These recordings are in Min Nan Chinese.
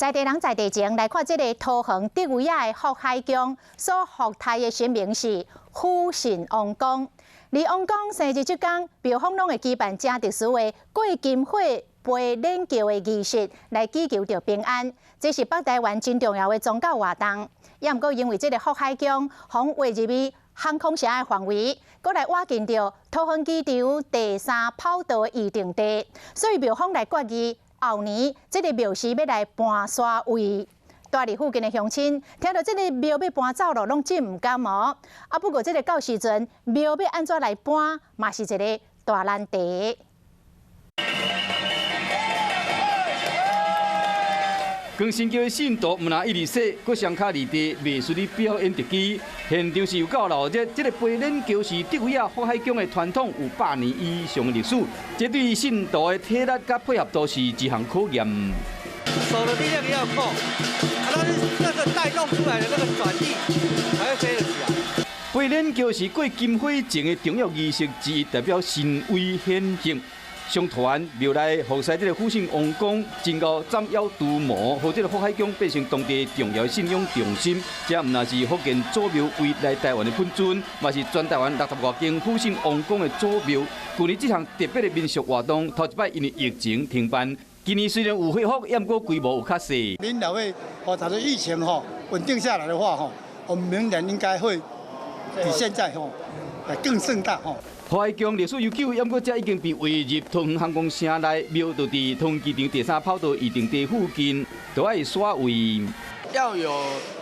在地人在地情來看，這个桃園竹圍仔的福海宮所福刣的神明是虎信王公。而王公生日這工，廟方攏會舉辦誠特殊的過金火飛輪轎的儀式，來祈求著平安。這是北台灣真重要的宗教活動。也毋過因為這个福海宮予劃入去航空城的範圍，閣來倚近著桃園機場第三跑道的預定地，所以廟方來決議，後年這个廟祀欲來搬徙位。住佇附近的鄉親聽著這个廟欲搬走囉，攏真毋甘哦。啊，不過這个到時陣廟欲按怎來搬，嘛是一个大難題。扛神轎的信徒毋但一直說，閣雙跤離地，袂輸咧表演特技。現場是有夠鬧熱，這个飛輪轎是竹圍仔福海宮的傳統，有100年以上的歷史。這對信徒的體力佮配合度是一項考驗。手的力量也要夠，啊，但是那個帶動出來的那個轉力才會飛得起來。飛輪轎是過金火前的重要儀式之一，代表神威顯現。相傳廟內服侍這个虎信王公，真𠢕斬妖除魔，予這个福海宮變成當地重要的信仰中心。這毋但是福建祖廟唯一來台灣的本尊，嘛是全台灣六十外間虎信王公的祖廟。舊年這項特別的民俗活動，頭一擺因為疫情停辦。今年雖然有恢復，毋過規模有較細。明年會哦，假如疫情吼穩定下來的話吼，我們明年應該會比現在吼更盛大吼。福海宮歷史悠久，毋過這已經被劃入桃園航空城內，廟就佇桃園機場第三跑道預定地附近，都愛徙位。要有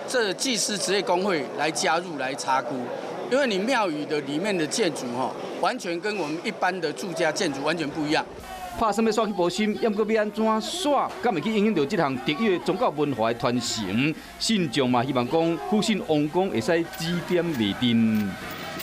這祭司職業公會來加入來查估，因為你廟宇的裡面的建築吼，完全跟我們一般的住家建築完全不一樣。拍算欲徙去埔心，毋過欲按怎徙，敢會去影響著這項特有的宗教文化的傳承？信眾嘛希望講，虎信王公會使指點迷津。